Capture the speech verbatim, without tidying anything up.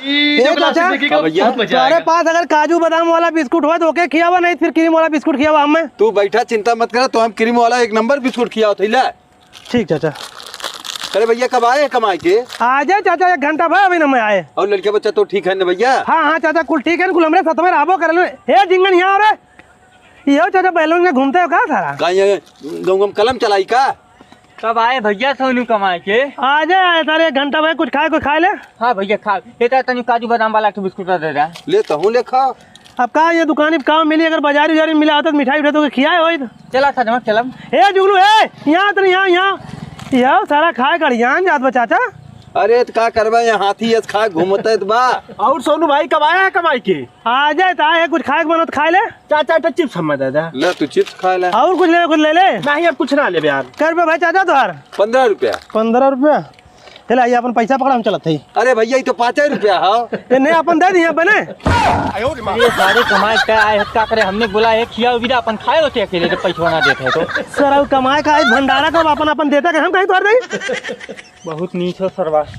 ए चाचा, हाँ भैया। तुम्हारे पास अगर काजू बादाम वाला बिस्कुट हो तो ओके खियावा, नहीं फिर क्रीम वाला बिस्कुट खियावा हमें। तू बैठा, चिंता मत करा, तो हम क्रीम वाला एक नंबर बिस्कुट खियावत है, ले। ठीक चाचा। अरे भैया, कब आए हैं कमाई के? आ जाए चाचा, एक घंटा भर अभी न मैं आए। और लड़का बच्चा तो ठीक है ना भैया? हाँ, हाँ चाचा, कुल ठीक है, कुल हमरे साथ में रहबो करल। हे झिंगन, यहाँ आ रे। ये हो चाचा, बैलून में घूमते हो का सारा? का ये गाँव में कलम चलाई का? कब आए भैया सोनू कमाए के? आ जाए, आ जाए, सारे एक घंटा भाई कुछ खाए, कुछ खाए ले। हाँ भैया, खा। ये तो तनी काजू बादाम वाला एक ठो बिस्कुट दे दे। ले, तहूँ ले खा। अब का ये दुकानी पे काम मिली, अगर बाजारी उजारी में मिला होता तो मिठाई उठाई तो खियाए होई तो। चला सजमा, चलम। ए जुगनू, ए, यहाँ तो नहीं, यहाँ, यहाँ। यह सारा खाए का अड़ियान जात बा चाचा। अरे, तो का करबा, यहाँ हाथी ऐस खा घूमते तो बा। और सोनू भाई कब आया है कमाई के? आ जाए, तो आए है, कुछ खाए के मन हो तो खाए ले। चाचा, तो चिप्स हमें दे दे। ले, तू चिप्स खा ले। और कुछ ले, कुछ ले ले। नहीं, अब कुछ ना लेबे यार। कर बे भाई चाचा तोहार। पन्द्रह रुपया। पन्द्रह रुपया? चले, आइए, अपन पैसा पकड़ा, हम चलत हई। अरे भैया, ये तो पाँच ही रुपया है। ये नहीं, अपन दे दिए बने। ये सारे कमाए का आए, का करे, हमने बोला है, खिया उबिरा, अपन खाए होते अकेले, जब पैसा ना देते हैं तो। सर, अब कमाए का आए, भंडारा का अपन, अपन देता के हम कहीं तोड़ दे। बहुत नीच हो सरवा।